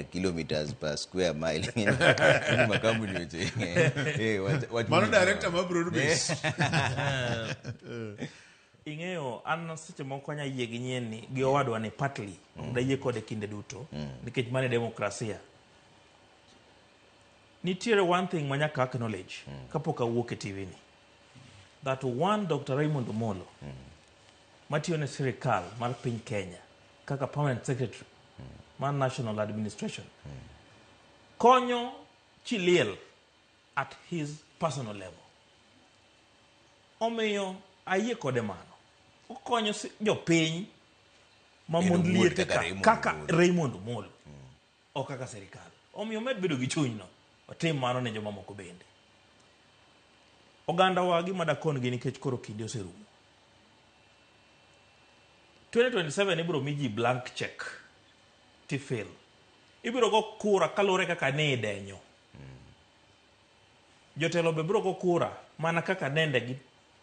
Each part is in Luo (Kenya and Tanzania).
per kilometers per square mile. Ni makampuni weche. Eh, wach Mano mowinjo. director ma Broadbase. Ing'eyo an seche moko anya yie gi nyien ni gi owadwa ni partly ok dayie kode kinde duto nikech mano e demokrasia. Nitiere one thing ma nyaka acknowledge kapok awuok e TV ni. That one Dr. Raymond Omolo matiyo ne sirikal mar piny Kenya kaka permanent secretary mar National Administration konyo chi liel at his personal level. Omiyo ayie kode mano. Okonyo jopiny ma En mond owuon liete kaka ka Raymond kaka Omolo. Raymond Omolo. Ok kaka sirikal. Omiyo omed bedo gi chunyno. Otim mano ne jomamoko bende. Oganda wa gima dakon gi nikech koro kinde oserumo. 2027 ibiro mi ji blank check ti fill. Ibiro go kura kaluwore kaka ne idenyo. Jotelo be biro go kura mana kaka nende gi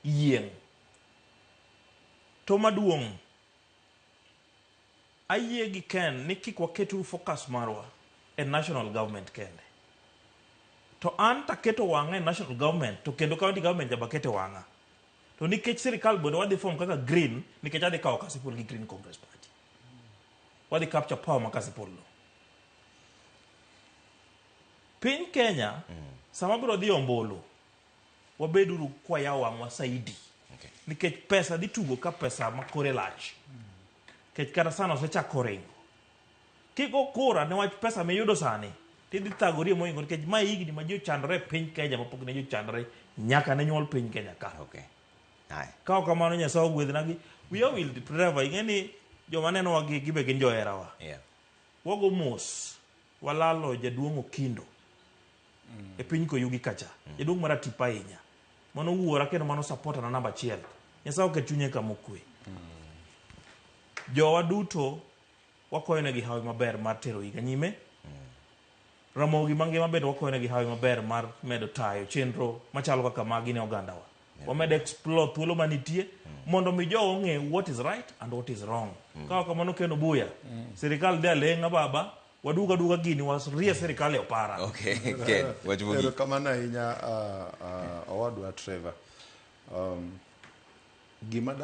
yieng'. To maduong' ayie gi Ken ni kik waketuru focus marwa e national government kende. To an taketo wang'a e national government to kendo county government jaba kete wang'a. To nikech sirikal bende wadhi form kaka green nikech adhi kawo Kasipul gi Green Congress Party. Wadhi capture power ma Kasipul no. Piny Kenya sama biro dhi ombulu wabeduru kwayawo wang'wa saidi. Okay. Nikech pesa dhi tugo ka pesa ma kore lach. Nikech kata sana osechako ringo. Kigo kura niwach pesa miyudo sani tidhi thagori moingo nikech ma higni ma ji ochandore e piny Kenya mapok ne ji ochandore nyaka ne nyuol piny Kenya ka. Okay. Haya. Ka ok kamano Nyasaye ogwedhnagi. Wiya wil Trevor, ing'e ni joma nenowa gi gibe gin joherawa. Yeah. Wago mos walalo jaduong' Okindo e piny Koyugi kacha. Jaduong' maratipo ahinya. Mano wuora kendo mano supporter na namba achiel. Nyasaye oket chunye kama okwe. Jowa duto wakwayonegi hawi maber mar tero higa nyime. Ramogi mangima bende wakwayonegi hawi maber mar medo tayo chenro machalo kaka magi ne ogandawa. Wamed explore thuolo manitie mondo mi jowa ong'e what is right and what is wrong. Ka ok kamano Ken Obuya, sirikal dhi aleng'a baba, waduog aduoga gini warie sirikal e opara. Okay, Ken, wach mogik. Erokamano ahinya owadwa Trevor. Gima